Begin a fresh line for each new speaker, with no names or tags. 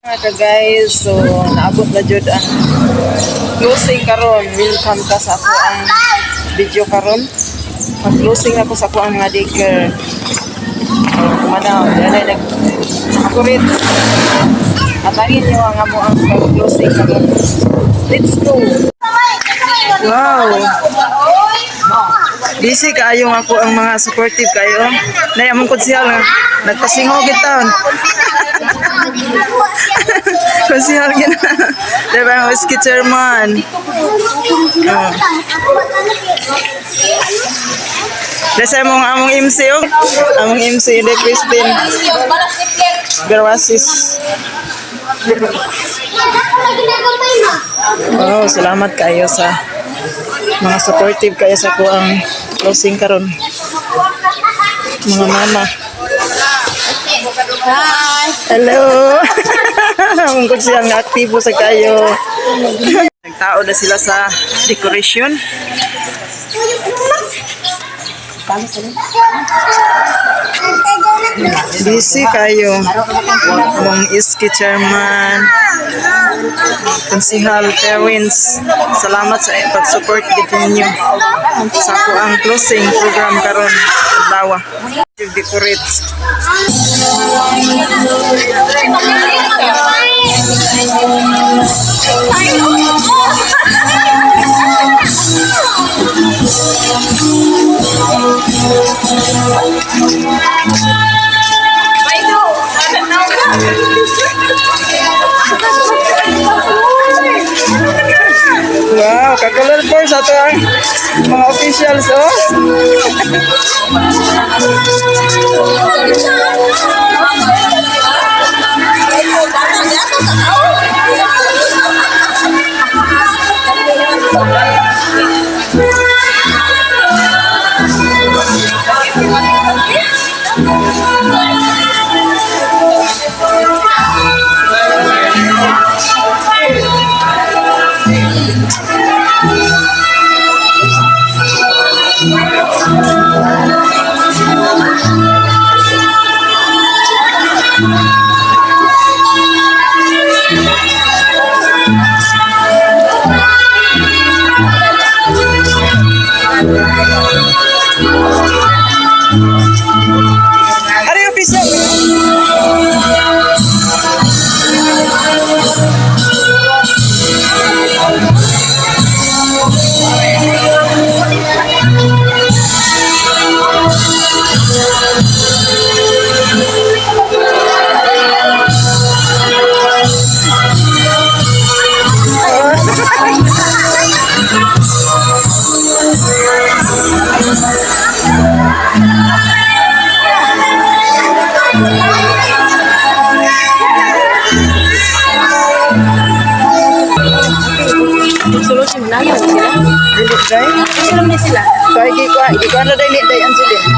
Mga ka-guys, so naabot na jud ang closing karon. Welcome ka sa ako ang video karon. Mag-closing ako sa ako ang mga daycare. So, kumanaw, dahil nag kurit. Atangin niyo ang amo ang pag-closing karon. Let's go! Wow! Busy kaayo nga ako ang mga supportive kayo. Nay, among konsihal nga nagpasingog taon. Konsihal gina. Diba ang whiskey chairman? Oh. Dahil sa among among MC oh. Among MC de Christine Garwasis. Wow, salamat kayo sa mga supportive kayo sa ko ang closing karon. Mga mama.
Hi!
Hello. Among siya nga aktibo sa kayo. Nagtao na sila sa decoration. Busy kayo. Among iski chairman, konsihal, parents. Salamat sa pag-support gid ninyo sa ako ang closing program karon adlaw. Decorate. Wow, kakulol po sa ato ang mga officials, oh. Ari official.
Sulod yung layo sila.
Dili day.
Sulod ni sila.
Kay gikuha, gikuha na day ni day Angeline.